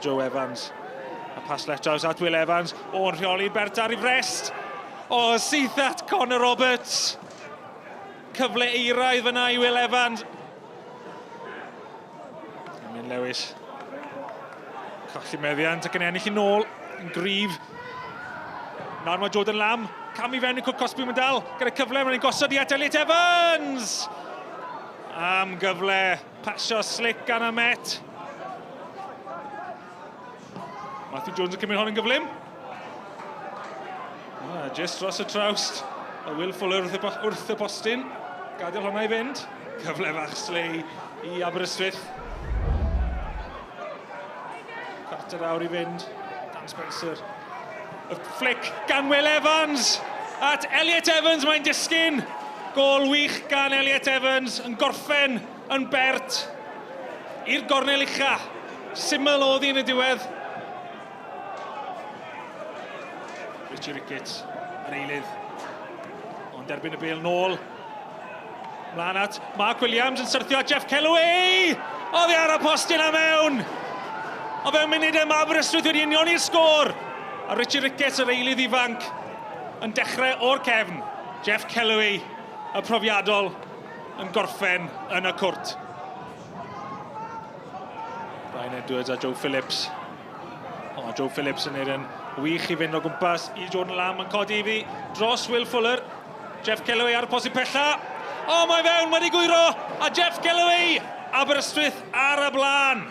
Joe Evans. A pas left draws at Will Evans. O'n rheoli bert ar ei frest. O, syth at Connor Roberts. Cyfle eiraidd fyna i Will Evans. Emyn Lewis. Colli meddiant ac yn ennill yn ôl. Yn gryf. Nawr mae Jordan Lamb. Cam i fewn i Cwrt Cosby mae'n dal. Gyda cyfle, mae'n gosod i at Elliot Evans! Am gyfle. Pasio slick gan y Met. Matthew Jones yn cymryd hon yn gyflym. Ah, just dros y trawst. A Will Fuller wrth y, wrth y postyn. Gadael hwnna i fynd. Cyfle fach slei i Aberystwyth. Cwarter awr i fynd. Dan Spencer. Y flick gan Will Evans at Elliot Evans. Mae'n disgyn. Gol wych gan Elliot Evans yn gorffen yn bert i'r gornel ucha. Syml oedd hi yn y diwedd. Richie Ricketts, yr eilydd. Ond derbyn y bêl nôl. Mlaen at Mark Williams yn syrthio at Jeff Kellaway! Oddi ar y postyn a mewn! O fewn munudau mae Aberystwyth wedi unioni'r sgôr! A Richie Ricketts, yr eilydd ifanc, yn dechrau o'r cefn. Jeff Kellaway, y profiadol, yn gorffen yn y cwrt. Brian Edwards a Joe Phillips. O, oh, Joe Phillips yn neud yn wych i fynd o gwmpas i Jordan Lamb yn codi i fi dros Will Fuller. Jeff Kellaway ar y posib pella. O, oh, mae fewn wedi gwyro! A Jeff Kellaway, Aberystwyth ar y blaen.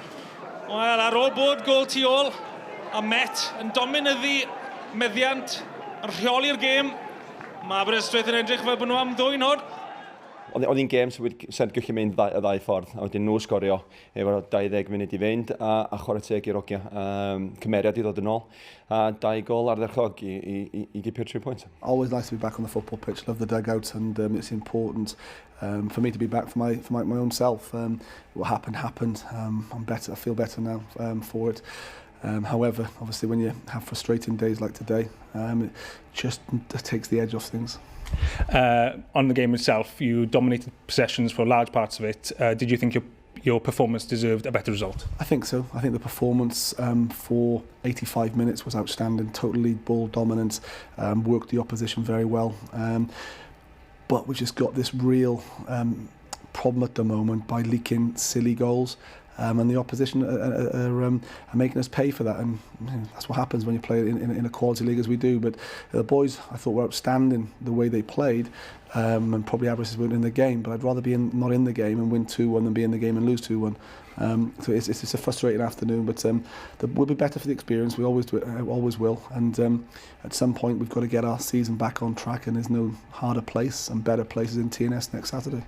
Wel, ar ôl bod gol tu ôl, a Met yn dominyddu meddiant, yn rheoli'r gêm, mae Aberystwyth yn edrych fel bod nhw am ddwyn hwn. Oedd oedd hi'n gêm sydd wedi sydd gallu mynd y ddau ffordd, a wedyn nhw sgorio efo 20 munud i fynd, a, a chwarae teg i'r ogia. Um, cymeriad i ddod yn ôl, a dau gol ardderchog i, i, i, i gipio'r 3 pwynt. Always nice to be back on the football pitch, love the dugout and um, it's important um, for me to be back for my, for my, my own self. Um, what happened, happened. Um, I'm better, I feel better now um, for it. Um, however, obviously when you have frustrating days like today, um, it just takes the edge off things. Uh, on the game itself, you dominated possessions for large parts of it. Uh, did you think your your performance deserved a better result? I think so. I think the performance um, for 85 minutes was outstanding. Totally ball dominant, um, worked the opposition very well. Um, but we've just got this real um, problem at the moment by leaking silly goals. Um, and the opposition are, are, are, um, are making us pay for that. And you know, that's what happens when you play in, in, in a quality league as we do. But the boys, I thought, were outstanding the way they played. Um, and probably Aberystwyth weren't in the game. But I'd rather be in, not in the game and win 2-1 than be in the game and lose 2-1. Um, so it's, it's, it's a frustrating afternoon, but um, the, we'll be better for the experience. We always do it, uh, always will. And um, at some point, we've got to get our season back on track, and there's no harder place and better places in TNS next Saturday.